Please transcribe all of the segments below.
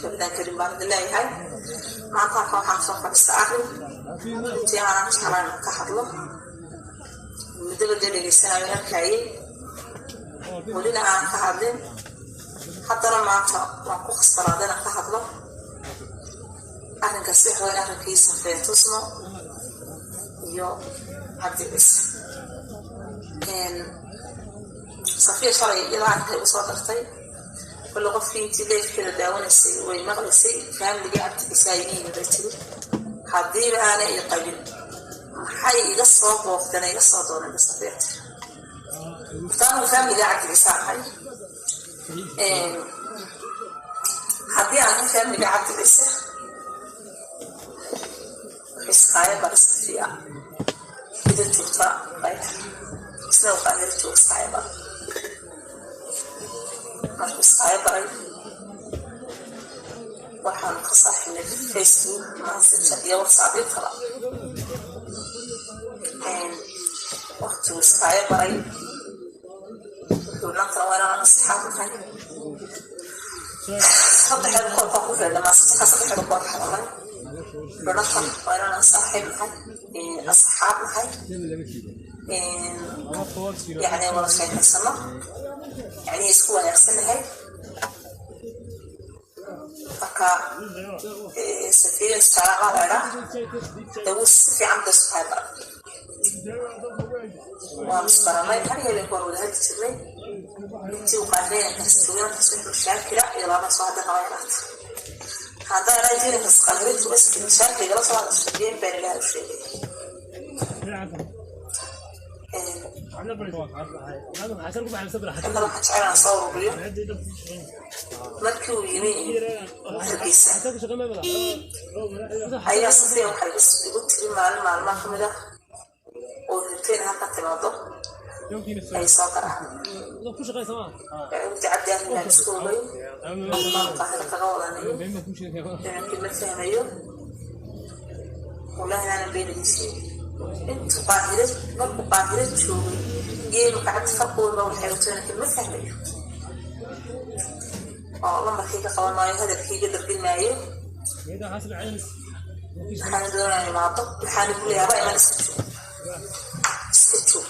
Rabadaan karim baan idin leeyahay. Maanta halkan waxaan soo fadhiista arrin runtii aanan jeclaan ka hadlo, muddaba dee dhegeysanayo, arkayay, welina aan ka hadlin. Haddana maanta waan ku khasbanaaday inaan ka hadlo arrinkaas. Waxa weyn arrinkii Safiya Tusmo iyo Cabdi Ciise. Safiya shalay iyadoo arrinkay usoo dartay kulle, qofkii intii live-keeda daawanaysay way maqlaysay. Faamiligii Cabdi Ciise ay yimi bay tiri, haddiiba aanay i qabin maxay iga soo booqdeen, iga soo dooneen ba Safiya tiri. Horta anigu faamiliga Cabdi Ciise ahay. Haddii aan ahay faamiliga Cabdi Ciise, iskaayo bara Safiya ida joogta qayb isna uu Qaahiro jooga. Iskaayo bara markuu iskaayo baray, waxaanu ka saaxibnay Facebook, Messenger iyo WhatsApp intaba. Waqtiguu iskaayo baray, wuxuu nantana waa inaan asxaab nahay. Saddexeeda koolkaa ku xidhay Messengerka, saddexeeda kool ka hadalay. Wuxuu nantan waa inaan saaxiib nahay, asxaab nahay, yacni wada sheekaysano, yacni isku wanaagsannahay. Marka Safiya istaala la idhaa dee, wuu si fiican ba isku baray, waanu isbaranay. Har habeenka waan wada hadli jirnay intii uu Qaahireenkaas joogay. Markaas wix mashaakila iyo lama soo hadda raba yaraata haddaa ilaa jirinkaas Qaahire jooga mashaakil igala soo hadashay, been baan Ilaahay u sheegay. Intan waxaan jeclaan soo ururiyo markii uu yimi Hargeysa ayaa Safiya waxay igu tiri maalin maalmaha ka mid ah oo rabteen halka timaado ay soo garaacday. Waxay Cabdi, arrinkaan isku ogay, arrimaan Qaahiro kaga wadanayo, inankii ma fahmayo. Wallahi inaanan been idin sheegin, intuu Qaahiro, markuu Qaahiro joogay iyo imika Cabdi farqi weyn baa waxay wato. Inankii ma fahmayo oo lambarkayga qaban maayo, hadalkayga darbin maayo. Waxaana doonaya imaado, waxaana ku leeyahay haba iman, iska joog, iska joog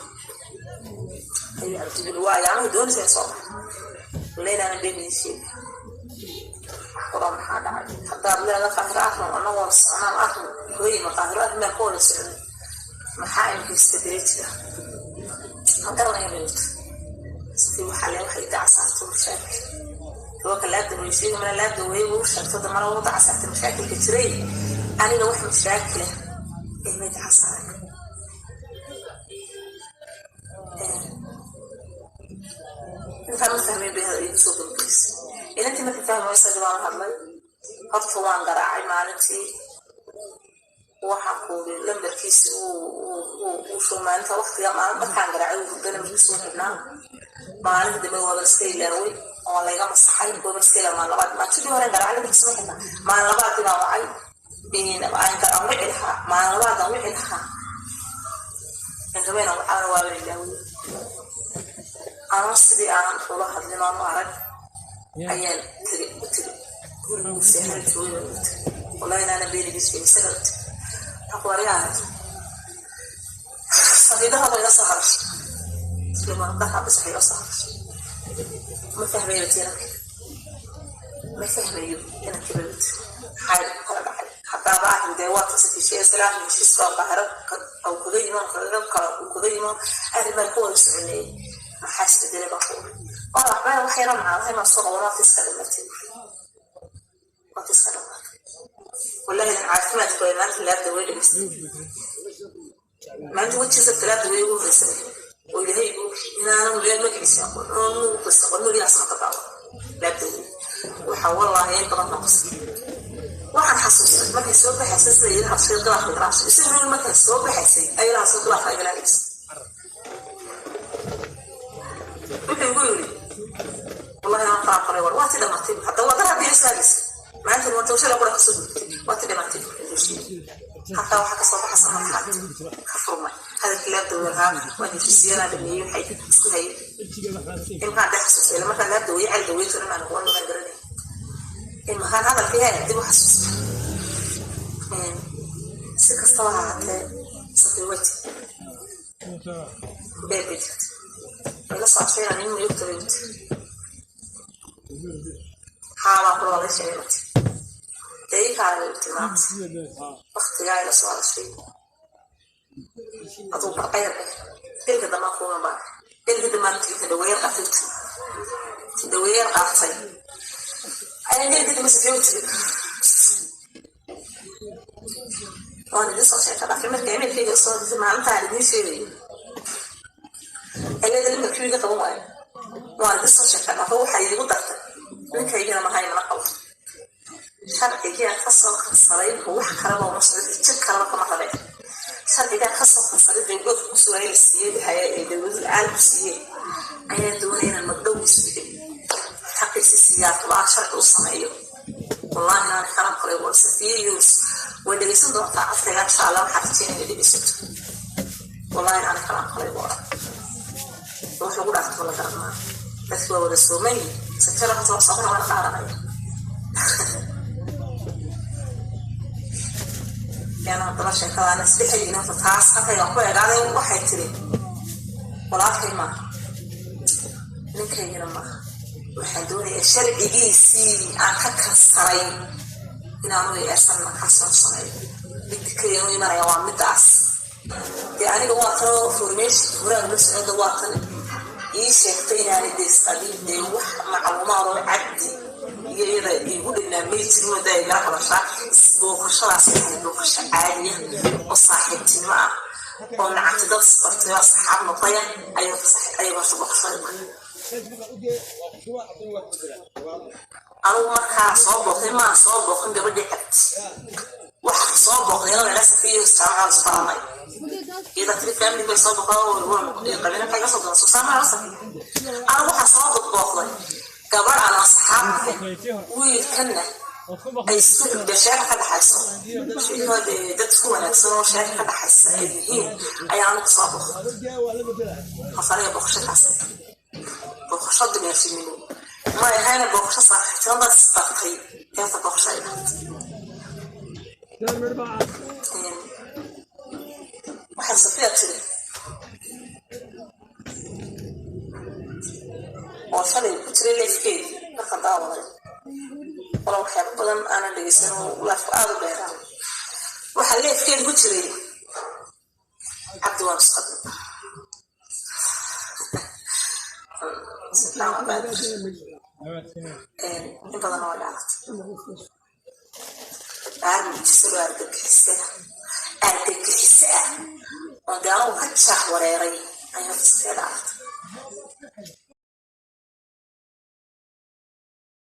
ayuu Cabdi waa ayaamahu doonaysa in soo bax. Wallahi inaanan been idin sheegin. Wax maxaa dhacay? Haddaad leeda Qaahiro arrin annagoo soconaan arrin kaga yimi Qaahiro, arrin baan ka wada socday, maxaa imika isbedelay jira? Ma garanaya minut sidii waxaa le waxay dacasaartay mashaakil kuwa ka laabda way sheegi mana laabda way ugu sheegto damana ugu dacasaartay mashaakilka jiray. Aniga wax mashaakila imay dacasaaray. Intaan ma fahmayn bay hada igu soo gabagaysay inantii. Markii fahmi isaga baan hadlay. Horta waan garaacay maalintii, waxaan kuuri lambarkiisi uu show maalinta waqtiga maalin markaan garaacay uu hurda, lambarkiisi uu xidhnaa. Maalinta dambe waaba iska ilaaway oo layga masaxay, waaba iska ilaa. Maalin labaad, maalintii hore garaacay, lambarkiisi ma xidhnaa. Maalin labaadii baan wacay, aan wici lahaa, maalin labaad aan wici lahaa, rabeen wacaana waaba ilaaway. Anoo sidii aanan ula hadlin oon u arag ayaan tegi u tegi guriguu seexan joogay baan u tegi. Wallahi inaanan beenigii sheegin, isaga u tegi. Waxaan ku waryahay safiidaha iga soo hadashay, islimaandaha bas iga soo hadashay. Ma fahmayo tiinanka, ma fahmayo inankii bawt maxaa kala dhacay. Haddaaba arrin dee waa tasafishay islaam heshiiska oo Qaahiro uu kaga yimo, kaga kala uu kaga yimo, arrin baan ka wada soconayay, maxaa isbedelay baan ku uri. Waa waxba wax yaro maxaa lahay, maa soo qaban, waati iska dhamatay, waati iska dhamatay. Wallahi idan caafimaadka way maalinta laabda way dhegeystay, maalinta wejigiisa talaabda way ugu horreysay oo Ilaahay igu inaanan meel magaciisa aqoon oo nuuqisa aqoon magaciisa ka daawa laabda way. Waxa wallaahi in badan baan qosay. Waxaan xasuustay markay soo baxaysay sida ila hadashay khilaafka galaashay isagu, markay soo baxaysay ay ila hadashay khilaafka igalaadaysa. Wuxuu igu yiri, wallahi aan qaab war waa ti dhamaatay. Hadda waa dar haddii istaagaysa maalintan waa tawshada qura kasoo gudubtay, waa ti dhamaatay. Halkaa waxaa kasoo baxaysa marxaad ka furmay hadalkii laabda lahaa, waan heshiisyanaa dhameeyey, waxay isku hayay imkaan dhex xasuustay. Markaan laabda weye calda weye toona maan aqoon, maan garanay. Maxaan hadalkii hee dib u xasuusta. Si kastaba ha ahaatee, Safiwati beer bay jirta, way la socotay inaan nin muyugta bay uti haabaa kula wada sheegay uti dee ii kaala bay uti maanta waktigaa ila soo hadashay aduu barqayar eh gelka dambaan kuuma baa gelka dambaan tigi tadhaweeyar qaatay uti tadhaweeyar qaatay ayaan gelka dambe Safiya u tigi. Waan idin soo sheeka dhaafay marka emailkayga soo disay maalintaan idiin sheegayo eleeda limka iga qaban waayo. Waan idin soo sheeka dhaafay, waxaa iigu dartay ninkaygana mahay mana qabo sharcigaa kasoo kansaray. Wax kaleba uma socdo, jir kaleba kama rabe. Sharcigaa kasoo kansaray dowladka ku sugaya la siiyey waxay ay dowladda caalamku siiyeen ayaan doonaya inaan magdhowgiisu bixin, xaqiisi siiyaa, waa sharci u sameeyo. Wallahi inaan kalam kale war Safiya Yunus way dhegeysan doontaa codkayga, insha Allah. Waxaan rajeynaya inay dhegeysato. Wallahi inaan kalam kale war wax lagu dhaafto la garanaa. Dadki waa wada sooman yihin, sajara horta waa soomana, waana dhaaranaya yaana. Haddaba sheekadaana isdhexeliin horta taas halkaygaan ku egaaday. Waxay tiri walaalkay maaha, ninkaygana maaha, waxaan doonayaa sharcigiisii aan ka kansaray inaanu eersan kansoo sameeyo. Midda keliya u imanaya waa midaas. Dee aniga waa tan formation horaan la socda, waa tan ii sheegtay inaanay dee isqabin. Dee wax macluumaad oo Cabdi iyo iyada iigu dhignaa may jirin oo daa igala hadashaa. Booqashadaas waxay booqasho caadiya oo saaxiibtinimo ah oo nacabti dad isbartay oo asxaab noqdaya ayay horta booqashada. Anugu markaa soo booqday maan soo booqin gabadhii Cabdi, waxa soo booqday inuu ila Safiyo jaamacada isbaranay. Iyada tiri family bay soo booqday, qabina kaga soo doona susaamaha Safiyo. Anigu waxaa soo booqday gabadh aan asxaab nahay, wiilkanna ay isku de sheeka ka dhaxayso, sheekada dad isku wanaagsan oo sheeka ka dhaxaysa ay yihiin ayaa anigu soo booqday. Horta booqashadaas booqasho dumeeshinimo ma ahayna, booqasho saaxiibtinimo dad isbartay heerta booqasho ay ahayd. Waxay Safiya tiri oo shalay ku jiray leefkeedii markaan daawaday, wala waxyaabo badan aanan dhegeysan oo laafku aada u dheeraa, waxaa leefkeedi ku jiray Cabdi waan isqabnay. In badan waa dhaaratay dhaar muujisado argagixise ah, argagixise ah oo dee anigu ka jaah wareeray ayaan Safiya dhaaratay.